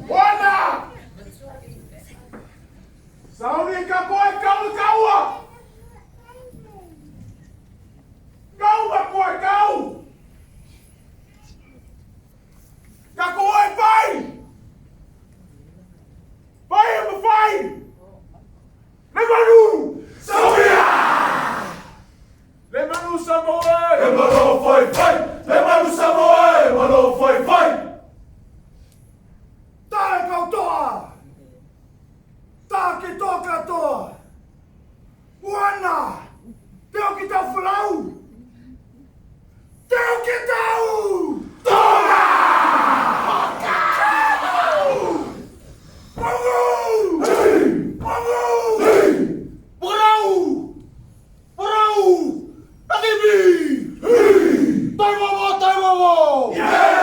Wana! Sauni ka koe kau le kaua! Kau ma koe kau! Ka koe fai! Fai e mawhai! Le manu! Sauia! Le manu Samoa! E malo fai fai! Le manu Samoa e malo fai fai! Ta e kautoa! Ta ke toa katoa! Uana! Teo ki tau whalau! Teo ki tau! Tonga! Pongu! Pongu! Porau! Porau! Takibi! Taiwawa, taiwawa! Yeah!